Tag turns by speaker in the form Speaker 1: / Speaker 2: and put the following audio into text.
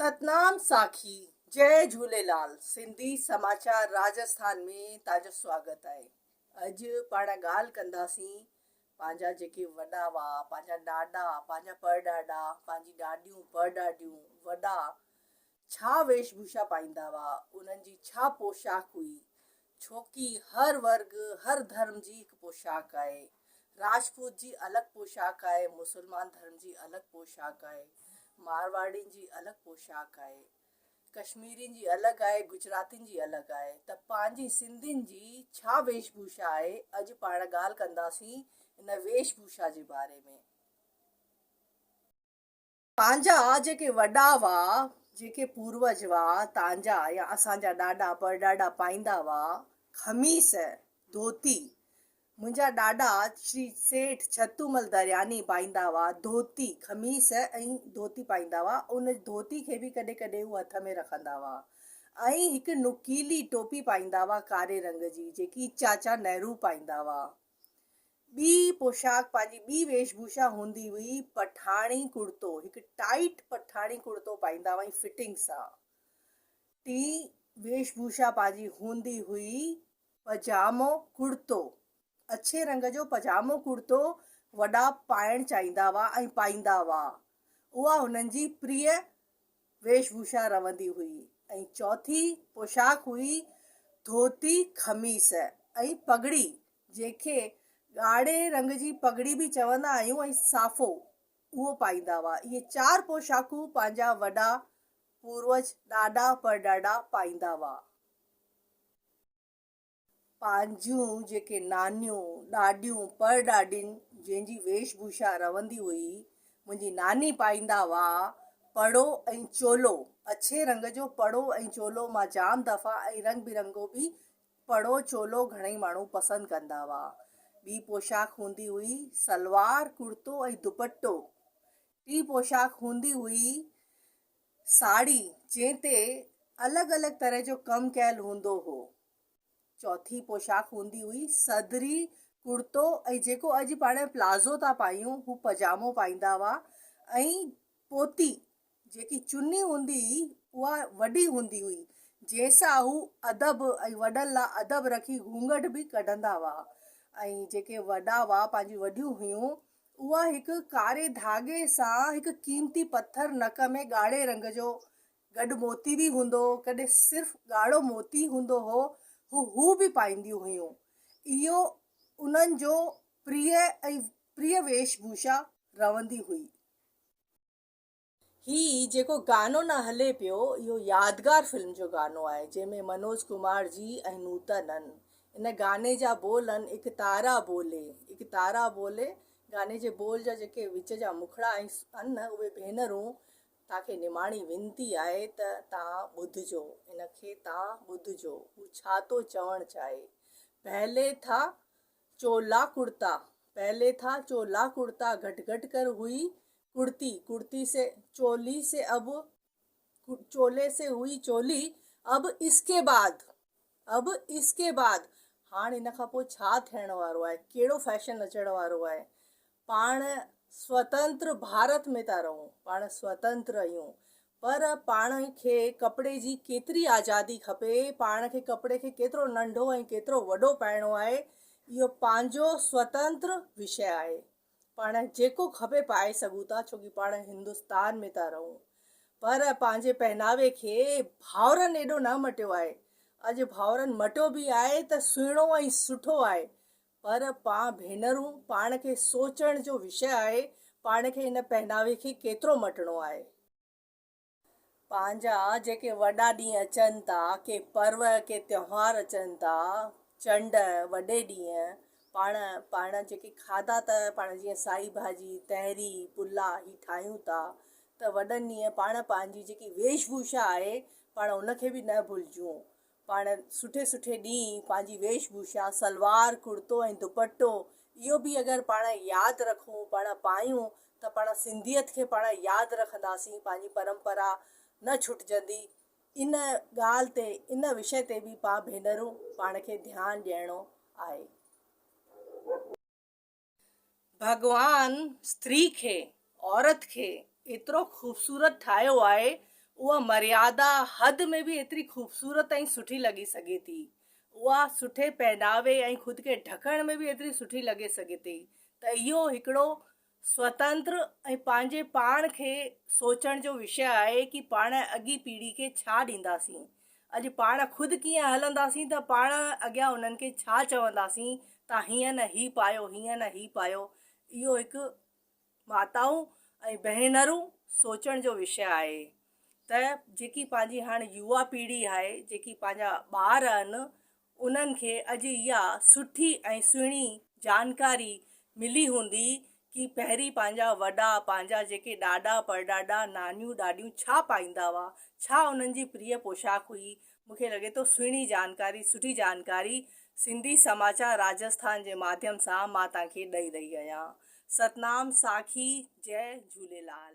Speaker 1: ستنام ساکي جئي جهوليلال سنڌي سماچار راجسٿان ۾ توهان جو سواگت آهي اڄ پاڻ ڳالهه ڪنداسين پنهنجا جيڪي وڏا هئا پنهنجا ڏاڏا پنهنجا پڙڏاڏا پنهنجي ڏاڏيون پڙڏاڏيون وڏا ڇا ويش ڀوشا پائيندا هئا انهن جي ڇا پوشاڪ هئي ڇوڪي هر ورگ هر ڌرم جي هڪ پوشاڪ آهي. راجپوت جي الڳ پوشاڪ آهي، مسلمان ڌرم جي الڳ پوشاڪ آهي، مارواڙين جي الڳ پوشاڪ آهي، ڪشميرين جي الڳ آهي، گجراتين جي الڳ آهي ته پنهنجي سنڌين جي ڇا ويش ڀوشا آهي اڄ پاڻ ڳالهه ڪنداسين ان ويش ڀوشا جي باري ۾. پنهنجا جيڪي وڏا هئا، جيڪي پوروج هئا، تانجا يا اسان جا ڏاڏا پڙڏاڏا پائيندا هئا، قميص، ڌوتي. منهنجا ڏاڏا شري سيٺ ڇتومل درياني پائيندا هئا، ڌوتي، قميص ۽ ڌوتي پائيندا هئا، ان ڌوتي کي به ڪڏهن ڪڏهن هو هٿ ۾ رکندا هئا ۽ هڪ نڪيلي ٽوپي پائيندا هئا ڪاري رنگ جي، جيڪي چاچا نهرو پائيندا هئا. ٻي پوشاڪ پنهنجي ٻي ويش ڀوشا هوندي هئي پٺاڻي ڪڙتو، هڪ ٽائيٽ پٺاڻي ڪڙتو پائيندا هئا ۽ فٽنگ سان. ٽين ويش ڀوشا پنهنجي هوندي هئي پجامو ڪڙتو، اڇي رنگ جو پجامو ڪڙتو وڏا پائڻ چاهيندا هئا ۽ پائيندا هئا. اها هنن جي پريه ويش ڀوشا رهندي هئي ۽ چوٿين پوشاڪ هئي ڌوتي قميص ۽ پڳڙي جنهن کي ڳاڙهي رنگ جي پڳڙي به چوندا آهيون ۽ صافو اهو پائيندا هئا. اهي چار پوشاڪون پنهنجا وڏا پوروج ڏاڏا پڙڏاڏا پائيندا هئا. پنهنجون جيڪي نانيون، ڏاڏيون، پڙڏاڏين جنهن جي ويش ڀوشا رهندي هئي، منهنجي ناني پائيندا هئا پڙو ۽ چولو، اڇي رنگ جو پڙو ۽ چولو مان جام دفعا ۽ رنگ برنگو به پڙو چولو گهڻئي ماڻهو پسند ڪندا هئا. ٻي پوشاڪ هوندي هئي سلوار، ڪڙتو ۽ دوپٽو. ٽين پوشاڪ هوندي هئي ساڙهي جنهن تي الڳ الڳ طرح جو ڪم ڪيل هوندو هو. چوٿين پوشاڪ هوندي هئي صدري ڪڙتو ۽ جيڪو اڄ پاڻ پلازو ٿا پايون هو پجامو پائيندا هئا ۽ پوتي جيڪي چني هوندي هئي اها وڏي هوندي هئي جنهن سان هو ادب ۽ وڏن لا ادب رکي گهونگهٽ به ڪڍندا هئا ۽ جيڪي وڏا هئا پنهنجون وڏيون هيون اها هڪ ڪاري ڌاڳي سان هڪ قيمتي پٿر نڪ ۾ ڳاڙهي رنگ جو گڏ موتي به هوندو هو، ڪڏهن صرف ڳاڙهو موتي هوندو هو، هو هو به پائينديون هيون. اهو انهن جو پريه ۽ پريه ويش ڀوشا رهندي هئي. هي جيڪو گانو نه هلي پيو اهو يادگار فلم جو گانو آهي جنهن ۾ منوج ڪمار جي ۽ نوتن ان ان گاني جا بول ان اڪ تارا بولي اڪ تارا بولي گاني جي بول جا جيڪي وچ جا مکڙا ان اهي ڀينرون توهان کي نماڻي وينتي آهي ته توهان ٻڌجو ان کي توهان ٻڌجو هو ڇا ٿو چوڻ چاهي پهلي ٿا چولا ڪڙتا پهلي ٿا چولا ڪڙتا گهٽ گهٽ ڪر هئي ڪڙتي ڪڙتي سي چولي سي اب چولي سي هئي چولي اب اس ڪي بعد اب اس ڪي بعد هاڻ ان کان پوء ڇا ٿيڻ وارو آهي ڪهڙو فيشن اچڻ وارو آهي پاڻ سوتنتر ڀارت ۾ ٿا رهون، پاڻ سوتنتر آهيون، پر پاڻ کي ڪپڙي جي ڪيتري آزادي کپي، پاڻ کي ڪپڙي کي ڪيترو ننڍو ۽ ڪيترو وڏو پائڻو آهي، اهو پنهنجو سوتنتر وشيه آهي. پاڻ جيڪو کپي پائي سگهون ٿا، ڇو ڪي پاڻ هندستان ۾ ٿا رهون. پر پنهنجي پهناوي کي ڀائرن ايڏو نه مٽيو آهي. اڄ ڀائرن مٽيو به آهي ته سهڻو ۽ سٺو آهي، پر پان ڀينرون پاڻ کي سوچڻ جو وشيه آهي، پاڻ کي ان پهناوي کي ڪيترو مٽڻو آهي. پنهنجا جيڪي وڏا ڏينهن اچن ٿا، ڪي پرو ڪي تيوهار اچن ٿا، چنڊ، وڏي ڏينهن، پاڻ پاڻ جيڪي کاڌا ته پاڻ جيئن سائي ڀاڄي، تهري، پلاء هي ٺاهيون ٿا ته وڏن ڏينهن پاڻ پنهنجي جيڪي ويش ڀوشا آهي پاڻ ان کي به نه ڀلجون. پاڻ سٺي سٺي ڏينهن پنهنجي ويش ڀوشا سلوار ڪڙتو ۽ دوپٽو اهو به اگر پاڻ ياد رکون پاڻ پايون ته پاڻ سنڌيت کي پاڻ ياد رکنداسين پنهنجي پرمپرا نه ڇٽجندي ان ڳالهه تي ان وشي تي به پا ڀينرون پاڻ کي ڌيان ڏيڻو آهي. ڀڳوان استري کي، عورت کي، ايترو خوبصورت ٺاهيو آهي، اها مريادا حد ۾ به ايتري خوبصورت ۽ سٺي لڳي سگهي ٿي. اها سٺي پهناوي ۽ خود کي ڍڪڻ ۾ به ايتري سٺي لڳي سگهي ٿي ته اهو هڪڙو سوتنتر ۽ پنهنجي پاڻ کي سوچڻ جو وشيه آهي ڪي پاڻ اڳي پيڙهي کي ڇا ڏينداسين اڄ پاڻ خود ڪيئن هلنداسين ته پاڻ اڳيان انهن کي ڇا چونداسين تان هيئن نه هي پايو هيئن نه هي پايو اهو هڪ ماتائون ۽ ڀينرون سوچڻ جو وشيه آهي ته جيڪي پنهنجي هاڻ يووا پيڙهي آهي جيڪي پنهنجا ٻار آهن انهن کي اڄ اها سٺي ۽ سهڻي جانڪاري ملي هوندي ڪي پهرين پنهنجا وڏا پنهنجا جيڪي ڏاڏا پڙڏاڏا نانيون ڏاڏيون ڇا پائيندا هئا ڇا انهن جي پريه پوشاڪ هئي مون کي لڳي ٿو سهڻي جانڪاري سٺي جانڪاري سنڌي سماچار راجسٿان جي ماڌيم سان مان توهان کي ڏئي رهي آهيان ستنام ساکي جئي جهوليلال.